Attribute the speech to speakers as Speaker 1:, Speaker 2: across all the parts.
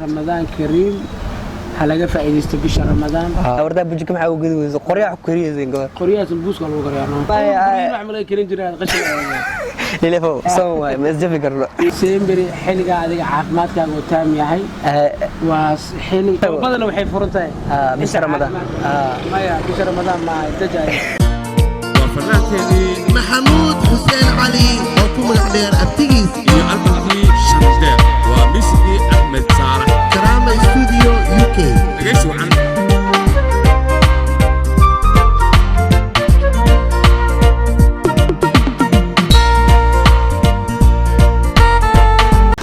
Speaker 1: Ramadaan kariim. Ha laga faa'iidaysto bisha Ramadaan.
Speaker 2: Wardaa bujika maxaa ugu gedi weysa? Qoryaha ku kariyaysa gabar.
Speaker 1: Qoryaha sambuuska lagu kariyaa.
Speaker 2: Ay, ay.
Speaker 1: Wax ma laga karin jiraa qashin.
Speaker 2: Lilefow, soon waay, ma isjafi karno.
Speaker 1: Semberi xilliga adiga caafimaadkaaga uu taam yahay waa xilli badana waxay furan tahay.
Speaker 2: Bisha Ramadaan.
Speaker 1: Maya, bisha Ramadaan ma dajaay.
Speaker 3: Waa fanaankeedii.
Speaker 4: Maxamuud Xuseen Cali oo ku magac dheer Abtigiis.
Speaker 3: Iyo albamkii Shandeer, waa miisigii Axmed Saalax.
Speaker 4: Karaama Studio UK.
Speaker 3: Dhegaysi wacan.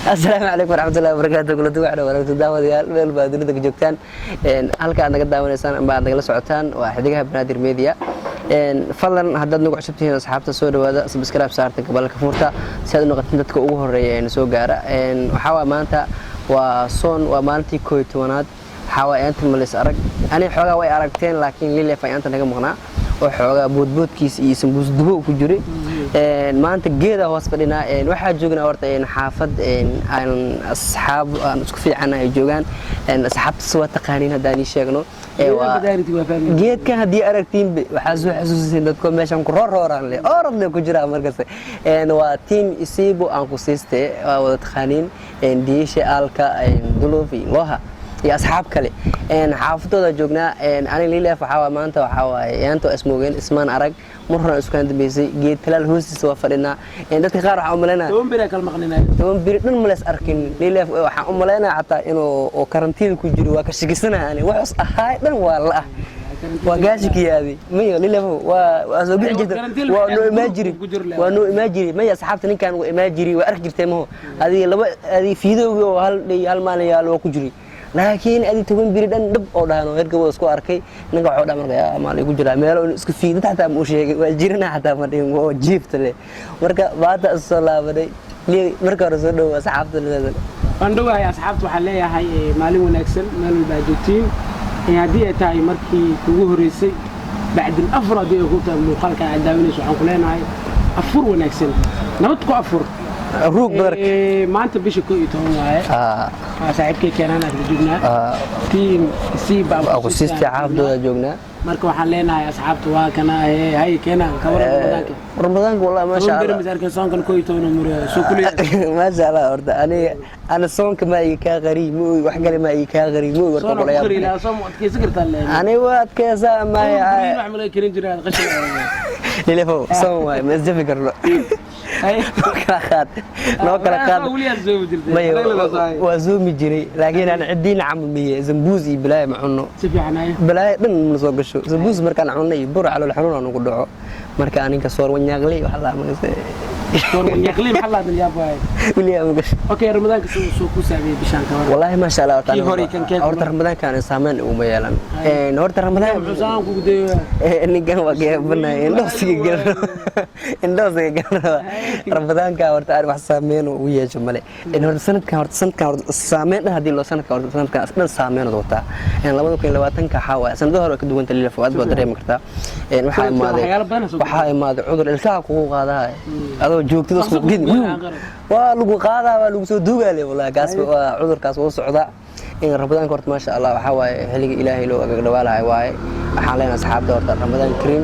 Speaker 2: Asalaamu calaykum waraxmatullahi wabarakaatu. Kulanti waxna wanaagsan daawadayaal, meel baa dunida ka joogtaan. Halka aad naga daawanaysaan amba aad nagala socotaan waa Xidigaha Banaadir Media. Fadlan haddaad nagu cusub tihiin, asxaabta, soo dhawaada, subscribe saarta, gabalka furta si aad u noqotin dadka ugu horeeya ee na soo gaara. Waxaa waa maanta waa soon, waa maalintii 11aad. Waxaa waa inta malis arag ani xoogaa way aragteen, laakiin Lilef ay anta naga maqnaa oo xoogaa boodboodkiisa iyo sambuus dubo ku jiray. Maanta geeda hoos fadhinaa. Waxaa joognaa horta xaafad aan asxaab aan isku fiican ay joogaan. Asxaabtas waa taqaaniin haddaan ii sheegno. Geedkan haddii aragtiinbe waxaa soo xasuusisin dadko meeshan ku roorrooraan le orod le ku jiraa markasta. Waa team Isibo aan ku siiste, waa wada taqaaniin. Diisha Aalka, Duluf iyo Loha iyo asxaab kale. Xaafadooda joognaa. Aniga Lilef waxaa waa maanta waxaa waaye yaanta waa ismoogeen, ismaan arag mar horaan iskaan dambeysay. Geed talaal hoostiisa waa fadhinaa. Dadka qaar waxaa u malaynaya
Speaker 1: 10 beri kala maqninayo.
Speaker 2: 10 beri dhan males arkin. Lilef waxaan u malaynaya xataa inuu oo karantiin ku jiro, waa ka shikisanaha ani waxus ahaay dhan waa la ah, waa gaashikiyaaday. Mayo Lilef waa soo bixi jirta, waa noo imaa jiri, waa noo imaa jiri. Maya, asxaabta, ninkan waa imaa jiri, waa arki jirtay maho. Adiga laba adiga fiidowgii oo hal dhay hal maalin yaalo waa ku jiri, laakiin adi 10 beri dhan dhab oo dhahano hergabo isku arkay ninka. Waxuu dhaha marka yaa maal igu jiraa meelo inuu isku fiidad xataa ma u sheegay, waa jirina xataa ma dhihin, waa jiifta leh. Marka maanta isu soo laabanay. Marka hore soo dhowo asxaabta leedan.
Speaker 1: Waan dhowahay asxaabta, waxaan leeyahay maalin wanaagsan meel walba aad joogtiin. Haddii ay tahay markii kugu horeysay bacdil afur, haddii ay ku tahay muuqaalka aad daawanayso, waxaan ku leenahay afur wanaagsan, nabad ku afur.
Speaker 2: Ruug badarka.
Speaker 1: Maanta bisha 11 waaye. Waa saaxiibkay Keenaan aan joognaa, team Isiba.
Speaker 2: Waa ku siistay, xaafadooda joognaa.
Speaker 1: Marka waxaan leenahay asxaabta waa kana hay Keenaan, ka waran Ramadaanka?
Speaker 2: Ramadaanka wallahi maasha
Speaker 1: 10 beri
Speaker 2: Allah.
Speaker 1: Mis arkin soonkan 11 muriyo soo kulliya.
Speaker 2: Maasha Allah. Horta aniga ana soonka ma iga kaa qariy, ma ogi wax kale, ma iga kaa qariy, ma ogi warka
Speaker 1: soon ku
Speaker 2: qolayaal.
Speaker 1: qariilaa, soon adkaysan kartaa leeyahay.
Speaker 2: Aniga waa adkeysaa maya.
Speaker 1: Wax ma laga karin jiraa qashin.
Speaker 2: Lilefow, soon waay, ma isjafi karno. Noo kala qaad, noo kala qaad.
Speaker 1: Weligaa soo jirtay.
Speaker 2: Maya, waa soomi jiray, laakiin aan cidiina camamiye sambuus iyo balaayo ma cunno.
Speaker 1: Si fiican ay.
Speaker 2: Balaayo dhan ma soo gasho. Sambuus markaan cunno iyo bur, calool xanuun aan ugu dhaco. Marka aninka soor wanyaaqley waxa la amagase.
Speaker 1: Yaqliin maxaa la yaab waay.
Speaker 2: Weligaa ma gasho.
Speaker 1: Okay, Ramadaanka soo soo ku saameeyay bishaan, ka waran?
Speaker 2: Wallaahi maasha Allah.
Speaker 1: Kii hore kan kee?
Speaker 2: Horta ramadaankan saameyn uguma yeelan. Horta ramadaan
Speaker 1: muxuu saan kugu dayo?
Speaker 2: Ninkan waa geebanay, indhoosiga galan, indhoosiga galan rabaa. Ramadaanka horta aan wax saameyn ugu yeesho male. Horta sanadkan, horta sanadkan, horta saameyn dhan haddii loo sanadkan, horta sanadkan dhan saameyn wataa. 2020-ka waxaa waaye sanado hore waa ka duwanta. Lilaf aad baad dareemi kartaa. Waxaa
Speaker 1: Sanadkan
Speaker 2: imaaday
Speaker 1: waxyaalo badan soo
Speaker 2: waxaa imaaday cudur ilkaha kugu qaadahay adoo joogtada
Speaker 1: Aqso
Speaker 2: isku gidi.
Speaker 1: kugu qaadaya.
Speaker 2: Waa lagu qaadaa, waa lagu soo duugaale wallahi. Kaas waa cudurkaas wuu socdaa. In Ramadaanka horta maasha Allah waxaa waaye xilliga Ilaahay loo agagdhawaalahay waaye. Waxaan leenahay asxaabta horta Ramadaan kariim.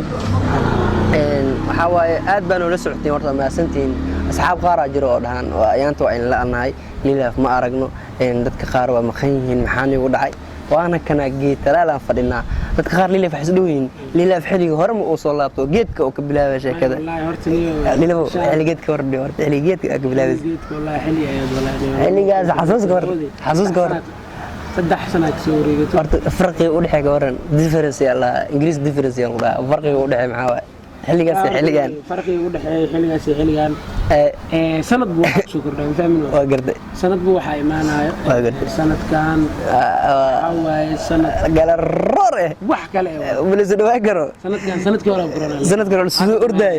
Speaker 2: Waxaa waaye aad baa noola socotiin, horta mahadsantihiin. Asxaab qaaraa jiro oo dhahan waa ayaanta waa in la-nahay, Lilaaf ma aragno. Dadka qaar waa maqan yihiin, maxaa niigu dhacay? Waana kana geed talaalaan fadhinaa. Dadka qaar Lilaaf waxay isdhow yihiin, Lilaaf xilliga hore ma uu soo laabto, geedka oo ka bilaabay sheekada.
Speaker 1: Wallaahi horta niyo.
Speaker 2: Lilaaf xilli geedka hor, horta xilli geedka aa ka bilaabaysa.
Speaker 1: Geedka wallaahi xilli ayaad wallaahi niyo.
Speaker 2: Xilligaas xasuuska hor, xasuuska hor.
Speaker 1: 3 sana ka soo wareegato.
Speaker 2: Horta farqiga u dhexeeya ka waran, difference yaa la Ingiriis difference yaa lagu dhahaa. Farqiga u dhexeeya maxaa waaye xilligaas iyo xilligan?
Speaker 1: Farqiga u dhexeeya xilligaas iyo xilligan, sanad buu wax kusoo kordhay, ma fahmin?
Speaker 2: Waa gartay.
Speaker 1: Sanad buu waxaa imaanayo.
Speaker 2: Waa gartay.
Speaker 1: Sanadkan waxaa waaye sanad
Speaker 2: gala roor eh.
Speaker 1: Wax kale eh.
Speaker 2: Ma la soo dhawaan karo.
Speaker 1: Sanadkan sanadkii hore corona.
Speaker 2: Sanadkan hore soo ordaay.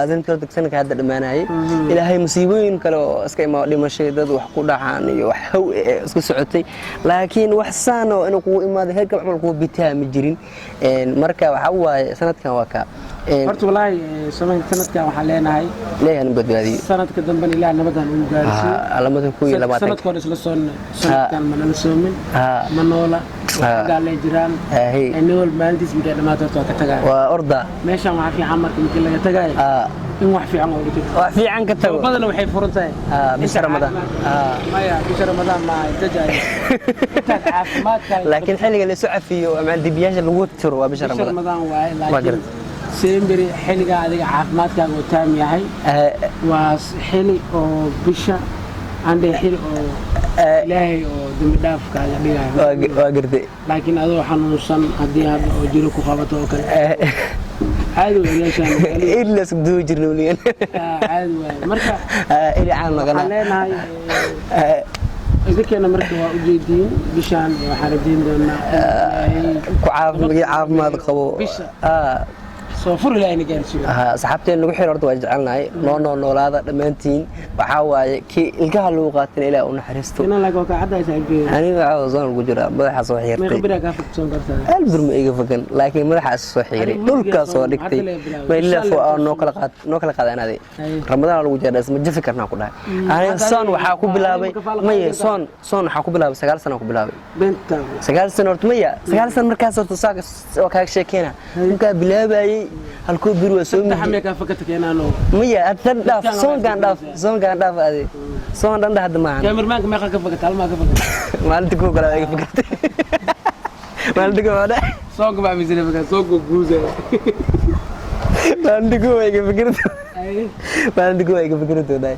Speaker 2: Sanadkan hore, sanadka hadda dhamaanayay, Ilaahay musiibooyin kale oo iska imaa, dhimashay, dad wax ku dhacaan iyo wax haw eh isku socotay, laakiin wax saan oo inuu kugu imaado heerka camal kugu bitaa ma jirin. Marka waxa waaye sanadkan waa ka
Speaker 1: Horta wallaahi, samayn sanadkan waxaan leenahay
Speaker 2: Ilaahay hanu badbaadiyo.
Speaker 1: Sanadka dambena Ilaah nabadan ugu gaarsiiyo.
Speaker 2: 2021.
Speaker 1: Sanadka hore isla soonna, sanadkan ma nala soomin, ma noola, xaggaa lee jiraan. Nin walba maalintiis markay dhamaato horta waa ka tagaaya.
Speaker 2: Waa orda.
Speaker 1: Meeshan waxaa fiican marka markii laga tagaayo in wax fiican oo uga
Speaker 2: Wax fiican ka tago.
Speaker 1: Badana waxay furan tahay
Speaker 2: Bisha Ramadaan.
Speaker 1: Maya, bisha Ramadaan ma dajayo intaad caafimaadka.
Speaker 2: Laakiin xilliga la isu cafiyo ama dembiyaasha lagu tiro waa bisha
Speaker 1: Bisha
Speaker 2: Ramadaan.
Speaker 1: Ramadaan waaye.
Speaker 2: Waa
Speaker 1: Laakiin
Speaker 2: gartay.
Speaker 1: semberi xilligaa adiga caafimaadkaaga oo taam yahay waa xili oo bisha aan dhihi xili oo Ilaahay oo dembi dhaafkaaga dhigayo.
Speaker 2: Waa gartay.
Speaker 1: Laakiin adoo xanuunsan haddii hadda oo jiro ku qabato oo kale, caadi waay meeshaan.
Speaker 2: Il la isku duwi jirnay weligan.
Speaker 1: Caadi waay marka.
Speaker 2: Ili caan
Speaker 1: Waxaan
Speaker 2: noqonaa.
Speaker 1: leenahay idinkeena marka waa ujeediin bishaan, waxaan rajayn doonaa in Ilaahay
Speaker 2: Ku caafimaad qabo.
Speaker 1: Bisha. Soo fur Ilaahayna gaarsiiyo.
Speaker 2: Asxaabteen nagu xir horta waa jecelnahay, noo noo noolaada dhammaantiin. Waxaa waaye kii ilkaha lagu qaatina Ilaah u naxariisto.
Speaker 1: Inaan laakiin waa kaa caddahay, saaxiibkeeda.
Speaker 2: Aniga waxaa soon ugu jiraa madaxa soo
Speaker 1: Meeqa
Speaker 2: xiirtay.
Speaker 1: biraa kaa fogsoon kartaa?
Speaker 2: Hal bir ma iga fogan, laakiin madaxaas soo xiiray.
Speaker 1: Aniga
Speaker 2: Dhulkaa
Speaker 1: weligaa
Speaker 2: soo dhigtay.
Speaker 1: hadda lee bilaabay.
Speaker 2: Ma ilaa
Speaker 1: Insha
Speaker 2: fo
Speaker 1: Allah.
Speaker 2: Noo kala qaad, noo kala qaad anaade. Ramadaan lagu jeedaa, isma jafi karnaa ku dhahay. Aniga
Speaker 1: Hadda
Speaker 2: soon waxaa ku bilaabay
Speaker 1: adiga ma kafaala
Speaker 2: maya
Speaker 1: qaadi kartaa?
Speaker 2: Soon waxaa ku bilaabay 9 sano ku bilaabay.
Speaker 1: Beenta.
Speaker 2: 9 sano horta maya, 9 sano markaas horta saa waa kaaga sheekeyna markaa bilaabayay halkoo bir waa soo
Speaker 1: Saddex
Speaker 2: midi.
Speaker 1: Mee kaa fakata keenaanoo?
Speaker 2: Maya, hadda dhaaf.
Speaker 1: Midkaan waa
Speaker 2: Soonkaan dhaaf, soonkaan dhaaf, adi soon dhan hadda maahan.
Speaker 1: Kaamirmaanka meeqa ka fakata? Halmaa ka fakata?
Speaker 2: Maalinta kuwa kale waa iga fakatay, maalinta kuwa waa
Speaker 1: Soonka baa misle fakata, soonka guusa.
Speaker 2: Maalinta kuwa waa iga fikirta, maalinta kuwa waa iga fikirta dhahay.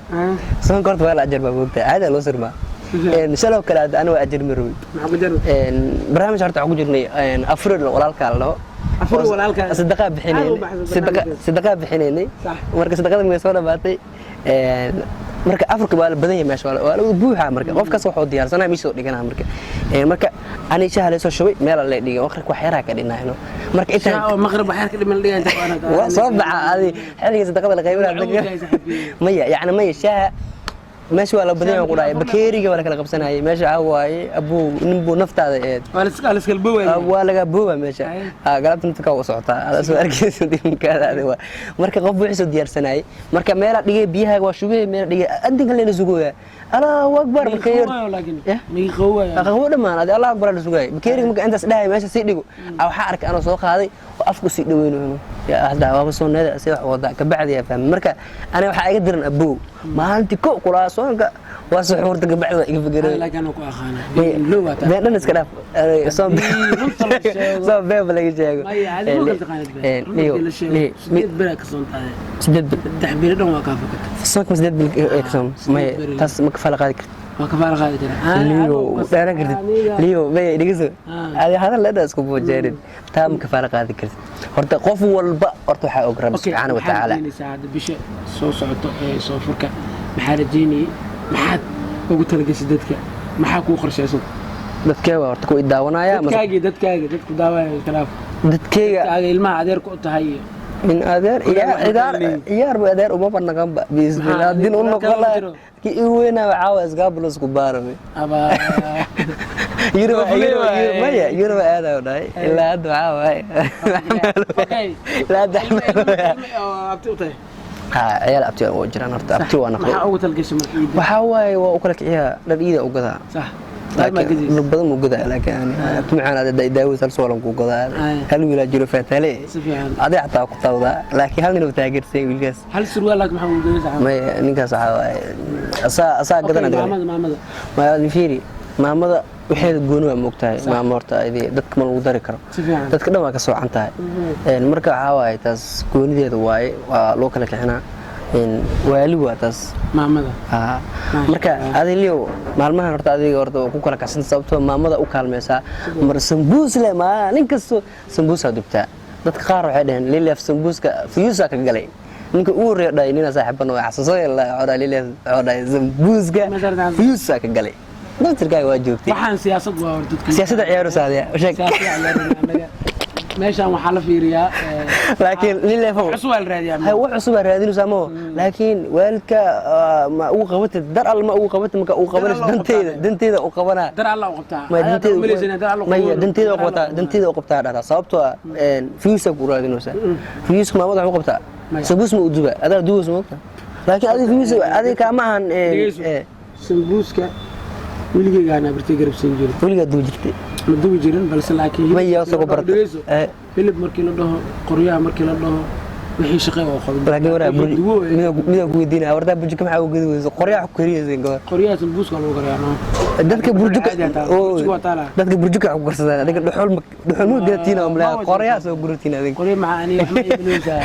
Speaker 2: Soonka horta waa la ajar baa moogtahay, caadi loo sirmaa. Shaloo kale hadda aniga waa ajar ma rabin.
Speaker 1: Maxaa ku jira?
Speaker 2: Barnaamij horta waxaan ku jirnay afur walaalkaa la dhaho.
Speaker 1: Afur walaalkaa.
Speaker 2: Sadaqaa bixinaynay.
Speaker 1: Aad u baxsan barnaamijkaas.
Speaker 2: Sadaqaa bixinaynay. Marka sadaqada markay soo dhamaatay, marka afurka waa la badan yahay meesha, waa la buuxa. Marka qof kasta wuxuu diyaarsanaa meesha soo dhiganaa. Marka marka ani shaha la soo shubay meel la dhigay, waqti wax yaraa ka dhinayno marka intaan
Speaker 1: Shaa oo maqrib waxyar ka dhiman dhigaa inta
Speaker 2: waa soo baxa adi xilliga sadaqada la qaybinaa.
Speaker 1: Waa cawdkaay, saaxiibkey.
Speaker 2: Maya, yacni maya, shaaha meesha waa la badan yahay ku dhahay, bakeeriga waa la kala qabsanayay meesha. Waxaa waaye abuu nin buu naftaada eed.
Speaker 1: Waa la iskalbowaya.
Speaker 2: Waa laga booba meesha. Galabta inta ka socotaa adaa soo arkaysa diinkaada adiga waa. Marka qof wixii soo diyaarsanayay marka meela dhigay biyaha waa shubay, meela dhigay adinka leena sugooya, Allahu akbar, marka yar
Speaker 1: Laakiin
Speaker 2: Yeah.
Speaker 1: migi qowaayo.
Speaker 2: Qabo dhamaan adi, Allahu akbar la sugayay bakeeriga. Marka intaas dhahay meesha sii dhigo, waxaa arkay anoo soo qaaday oo afku sii dhaweynayo, yaa hadda waaba soo needa si wax wada ka bacdi yaa fahmay. Marka aniga waxaa iga diran abow maalintii ko kulaa soonka waa suxuurta ka bacdi waa iga fikiray.
Speaker 1: Laakiin anuu ku aqaana loo waata.
Speaker 2: Been dhan iska dhaaf. Soo
Speaker 1: Haddii runta la sheego.
Speaker 2: Soo been ba laga sheego.
Speaker 1: Maya, adiga ma kala taqaanid been. Runta
Speaker 2: Liyo,
Speaker 1: haddii la sheego,
Speaker 2: liyo,
Speaker 1: 8 beri ka soontaade.
Speaker 2: 8 bil.
Speaker 1: 3 beri dhan waa kaa fakatay.
Speaker 2: Soonka 8 bil ee ka soom maya,
Speaker 1: 8 beri.
Speaker 2: Taas ma kafaala qaadi kartid.
Speaker 1: Waa kafaala qaadi karaa.
Speaker 2: Liyo dheeran kartid, liyo maya, dhegeyso. Adi hadal leedahay isku buujeerin, taa ma kafaala qaadi kartid. Horta qof walba horta waxaa og Rabbi subxaana wa
Speaker 1: Maxaad
Speaker 2: tacaala.
Speaker 1: rajaynaysaa hadda bisha soo socoto ee soo furka? Maxaa rajaynayay? Maxaad ugu talagashay dadka? Maxaa kuu qorshaysan?
Speaker 2: Dadkee waa horta ku idaawanaya?
Speaker 1: Dadkaagi dadku daawaya khilaaf.
Speaker 2: Dadkeyga.
Speaker 1: Dadkaaga, ilmaha adeerka u tahay iyo
Speaker 2: In adeer
Speaker 1: Wax
Speaker 2: ciyaar
Speaker 1: leeyihiin.
Speaker 2: Ciyaar ba adeer uma banaqanba, bismillah.
Speaker 1: Maxaa
Speaker 2: Din u
Speaker 1: adeer
Speaker 2: noqon
Speaker 1: kale
Speaker 2: lahaa
Speaker 1: jiro?
Speaker 2: Kii igu weynaa waxaa waa isgaabulus ku baarame.
Speaker 1: Aba.
Speaker 2: Yurub.
Speaker 1: Goofle
Speaker 2: Yurub.
Speaker 1: waaye.
Speaker 2: Maya, Yurub aadayo dhahay ilaa hadda waxaa waaye
Speaker 1: Okay.
Speaker 2: ilaa hadda
Speaker 1: Ilma oo abti u tahay.
Speaker 2: Ha, ciyaal abti waa jiraan horta, abti waa noqday.
Speaker 1: Maxaa ugu talagashay marka ciidda?
Speaker 2: Waxaa waaye waa u kala kiciyaa, dhar iida u gadaa.
Speaker 1: Sax. Dad maa
Speaker 2: Laakiin
Speaker 1: gadaysa?
Speaker 2: dhar badan u gadaa, laakiin abti maxaan aada daawis hal soolan ku gadaa. Hal wiilaa jiro faatale.
Speaker 1: Si fiican.
Speaker 2: Adiga xataa ku tawdaa, laakiin hal nin uu taageersan yahay wiilkaas.
Speaker 1: Hal surwaal laakiin maxaa ugu gadaysaa?
Speaker 2: Maya, ninkaas waxaa waaye asaa
Speaker 1: Okay,
Speaker 2: gadana.
Speaker 1: Maamada.
Speaker 2: Maamada fiiri, maamada waxeeda gooni waa moogtahay. Maama horta ayadii dadka ma lagu dari karo.
Speaker 1: Si fiican.
Speaker 2: Dadka dhan waa ka soocan tahay. Marka waxaa waaye taas goonideeda waaye, waa loo kala kicinaa. Waali waa taas.
Speaker 1: Maamada. Maasha
Speaker 2: Marka
Speaker 1: Allah.
Speaker 2: adi liyow maalmahan horta adiga horta waa ku kala kacsanta, sababtoo maamada u kaalmeysaa mar sambuus le maalin kasto sambuusaa dubtaa. Dadka qaar waxay dhaheen liliaf sambuuska fuyuusaa ka galay. Ninka ugu horreeya dhahay nina saaxiibano waa xasan soo yalla wuxuu dhahay liliaf wuxuu dhahay sambuuska fuyuusaa ka galay. Daftarkaaga waa joogtay.
Speaker 1: Waxaan siyaasad waa hor dadka.
Speaker 2: Siyaasadda ciyaaru saadiya sheeg.
Speaker 1: Siyaasadda ciyaaruna annaga. Meeshaan waxaa la fiiriyaa
Speaker 2: Laakiin lileefo
Speaker 1: Cusub waa la raadiyaa.
Speaker 2: Hay, wax cusub aa raadinaysaa moo, laakiin waalidka ma ugu qabatid dar alle, ma ugu qabatid, marka ugu qabanayso
Speaker 1: Dar alle u
Speaker 2: danteeda
Speaker 1: qabtaa.
Speaker 2: Danteeda u qabanaa.
Speaker 1: Dar alla u qabtaa.
Speaker 2: Maya.
Speaker 1: Ayaad umalaysa dar alla u
Speaker 2: Maya,
Speaker 1: qaban.
Speaker 2: danteeda u
Speaker 1: Dar alla
Speaker 2: qabtaa,
Speaker 1: u
Speaker 2: danteeda u qabtaa dhahdaa, sababtoo ah views ku raadinaysaa. Views maamada wax u qabtaa.
Speaker 1: Maya.
Speaker 2: Sambuus ma u duba, adaa duwas ma ogta, laakiin adiga views adiga kaama ahan.
Speaker 1: Dhegeyso. Sambuuska weligeygaana bartay garabsiin jirin.
Speaker 2: Weligaa duba jirtay?
Speaker 1: Ma dubi jirin, balse laakiin hilib
Speaker 2: Maya,
Speaker 1: markii
Speaker 2: soo
Speaker 1: la dhaho-
Speaker 2: bartay.
Speaker 1: Dhegeyso. Hilib markii la dhaho, qoryaha markii la dhaho, wixii shaqo oo qabin.
Speaker 2: Laakiin waraa
Speaker 1: Wixii duwo
Speaker 2: midaan ku weydiinaya, wartaa burjiko maxaa u gedi weyso? Qoryaha ku kariyaysa gabar.
Speaker 1: Qoryaha sambuuska lagu kariyaa, no.
Speaker 2: Dadka burjuka
Speaker 1: Caadi hataa, burjiko waa taalaa.
Speaker 2: Dadka burjuka ku karsadaan, adiga dhuxul dhuxul ma gadatiin oo malaa qoryaha soo guratiin adiga.
Speaker 1: Qoryo maxaa aniga ma ibilowsaa?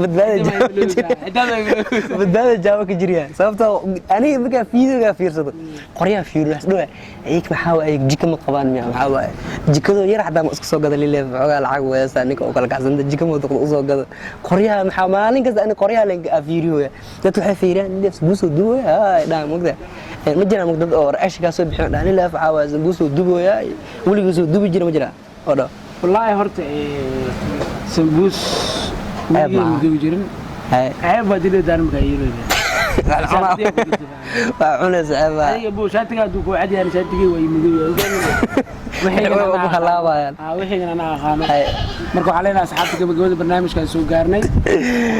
Speaker 2: Badbaada
Speaker 1: Ma ibilowsaa? Xitaa ma ibilowsaa.
Speaker 2: Badbaada jaabo ka jiriyaan, sababtoo aniga markaa fiidogaa fiirsado qoryaha fiiriyo isdhowa ayag maxaa waaye, jika ma qabaan miya? Maxaa waaye, jikadoo yar xataa ma isku soo gada lileef, xoogaa lacag weesa ninka oo kala kacsanta jika ma duqda usoo gado qoryaha. Maxaa maalin kasta ani qoryaha len fiiriyoya? Dadku waxay fiiriyaan lileef sambuusoo dubooya hay dhaa mogta. Ma jiraan dad oo reaction kaa soo bixiyo dhaa lileef waxaa waaye sambuusoo dubooya, weligiisoo dubi jira, ma jiraa oo dho?
Speaker 1: Wallaahi horta sambuus
Speaker 2: Ceeb
Speaker 1: weligey ma
Speaker 2: maaha.
Speaker 1: dubi jirin.
Speaker 2: Hay.
Speaker 1: Ceeb baa dileedaan markaa yeelayna.
Speaker 2: Waa cunaysa, ceeb baa.
Speaker 1: Adiga buu shaatiga hadduu kuu cad yahay, shaatigii waa ii madow yahay.
Speaker 2: Way ugu halaabayaan.
Speaker 1: Wixigan anaa aqaano.
Speaker 2: Hay.
Speaker 1: Marka waxaan leenahay asxaabta, gabagabada barnaamijkaan soo gaarnay.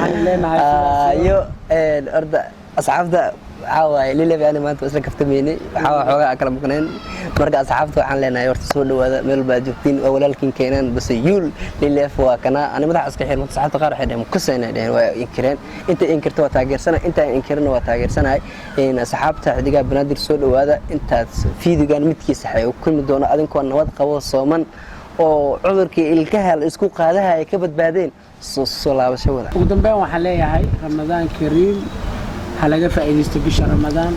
Speaker 1: Waxaan leenahay sidaas
Speaker 2: Iyo horta asxaabta waxaa waaye lileef ani maanta waa isla kaftamaynay, waxaa waa xoogaa aan kala maqnayn. Marka asxaabta waxaan leenahay horta soo dhawaada meel walba aad joogtiin, waa walaalkiin keenaan base yuul lileef waa kana ani madaxa iska xir. Marka asxaabta qaar waxay dhaheen mukusayna dhaheen, waa inkireen. Inta inkirta waa taageersana, inta inkirana waa taageersanahay. Asxaabta xidigaha Banaadir, soo dhawaada. Intaad fiidigan midkiisa xay u kulmi doono adinkoo nabad qabo, sooman oo cudurkii ilkaha la isku qaadahaya ka badbaadeen, soo laabasho wada.
Speaker 1: Ugu dambeyn waxaan leeyahay Ramadaan kariim, ha laga faa'iidaysto bisha Ramadaan.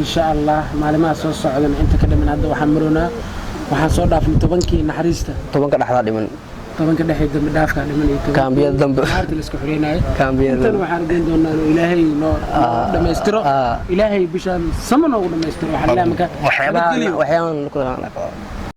Speaker 1: Insha Allah maalimaha soo socdan inta ka dhiman, hadda waxaan maroonaa, waxaan soo dhaafnay 10-kii naxariista.
Speaker 2: 10-ka dhexdaa dhiman.
Speaker 1: 10-ka dhexe dambi dhaafka dhiman iyo 10-kii
Speaker 2: Kaambiyada dambe.
Speaker 1: naarta la iska xoreynayo.
Speaker 2: Kaambiyada
Speaker 1: Intan
Speaker 2: dambe.
Speaker 1: waxaan rajayn doonaa inuu Ilaahay noo dhammaystiro. Ilaahay bishaan sama noogu dhammaystiro. Waxaan leeyahay marka
Speaker 2: waxyaabaha
Speaker 1: nabadgelyo.
Speaker 2: Waxyaabahan ku